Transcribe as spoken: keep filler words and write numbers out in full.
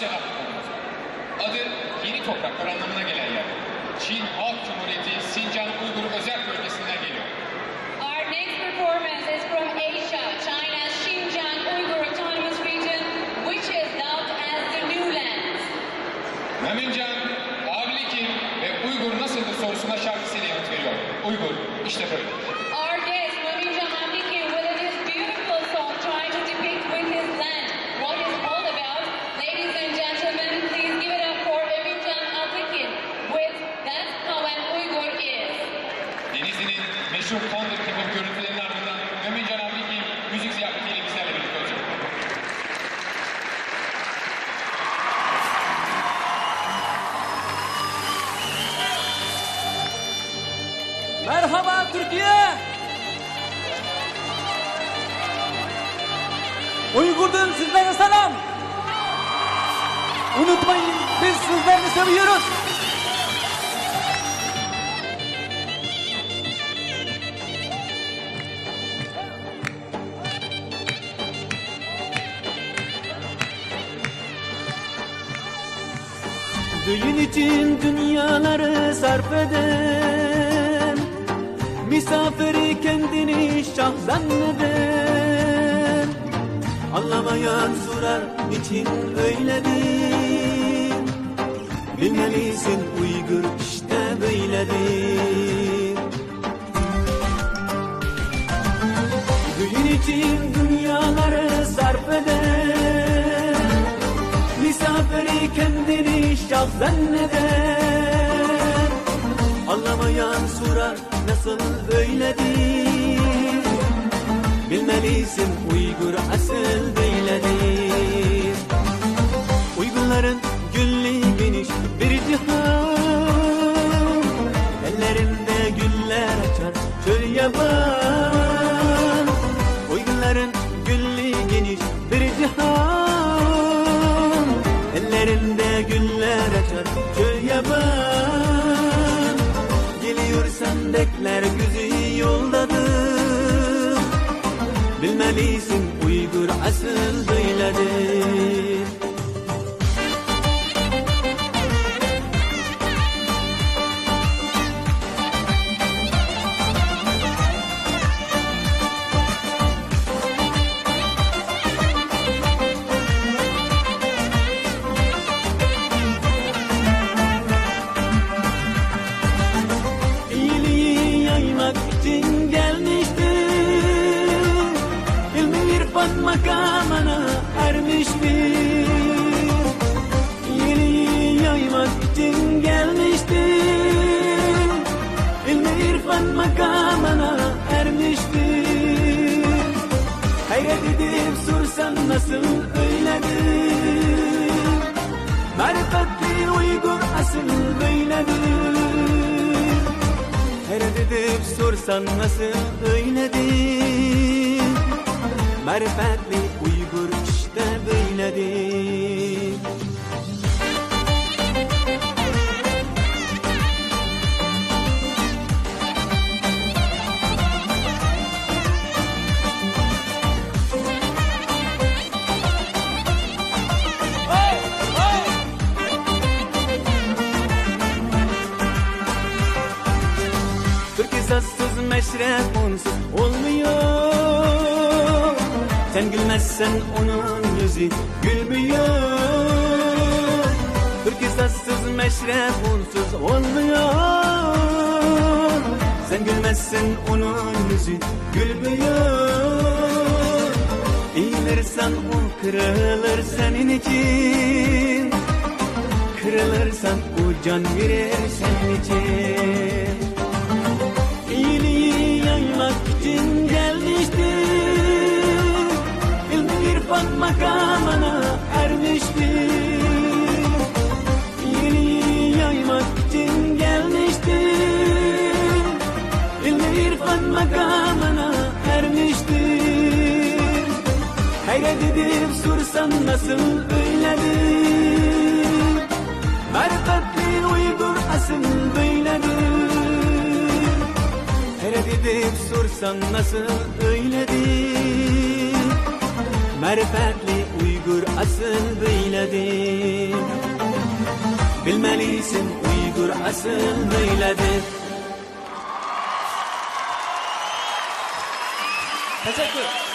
Adı yeni topraklar anlamına gelen yer. Çin Halk Cumhuriyeti Sincan Uygur Özerk Bölgesi'nden geliyor. Our next performance is from Asia, China's Xinjiang Uyghur Autonomous Region, which is dubbed as the New Land. Mömincan, Arlikin ve Uygur nasıldır sorusuna şarkısıyla yanıt veriyor. Uygur, işte böyle. Our guest, Mominjan Ablikin, with his beautiful song trying to depict with his land what is all about. Ladies and gentlemen, please give it up for Mominjan Ablikin with That's How an Uyghur Is. Denizli'nin meşhur Thunder Kebap görüntülerinin ardından Mominjan Ablikin müzik ziyafetiyle bizlerle birlikte olacak. Merhaba Türkiye! Uygur'dan sizlere selam! Unutmayın, biz sizleri seviyoruz! Düğün için dünyaları sarf eden, misafiri kendini şah zanneden, anlamayan sorar, niçin öyledir? Bilmelisin, Uygur işte böyledir. Düğün için dünyaları sarf eder, misafiri kendini şah zanneder. Anlamayan sorar, nasıl öyledir? Bilmelisin, Uygur asıl böyledir. Uygurların gülü geniş bir cihan, ellerinde güller açar çöl yaban. Uygurların gülü geniş bir cihan, ellerinde güller açar çöl yaban. Geliyor sendekler güzü yoldadır, bilmelisin, Uygur asıl böyledir. İyiliği yaymak için gelmiştir, ilmi irfan makamına ermiştir. İyiliği yaymak için gelmiştir, ilmi irfan makamına ermiştir. Hayret edip sorsan, nasıl öyledir? Marifetli Uygur asıl böyledir. Hayret edip sorsan, nasıl öyledir? Marifetli Uygur işte böyledir. Türkü sazsız meşrep onsuz olmuyor. Sen gülmezsen onun yüzü gülmüyor. Türkü sazsız meşrep onsuz olmuyor. Sen gülmezsen onun yüzü gülmüyor. Eğilirsen o kırılır senin için. Kırılırsan o can verir senin için. İyiliği yaymak için gelmiştir. İlmi irfan makamına ermiştir. İyiliği yaymak için gelmiştir. İlmi irfan makamına ermiştir. Hayret edip sorsan, nasıl öyledir? Marifetli Uygur asıl böyledir. Hayret edip sorsan, nasıl öyledir? Marifetli Uygur Uygur asıl böyledir. Bilmelisin, Uygur asıl böyledir. Teşekkür.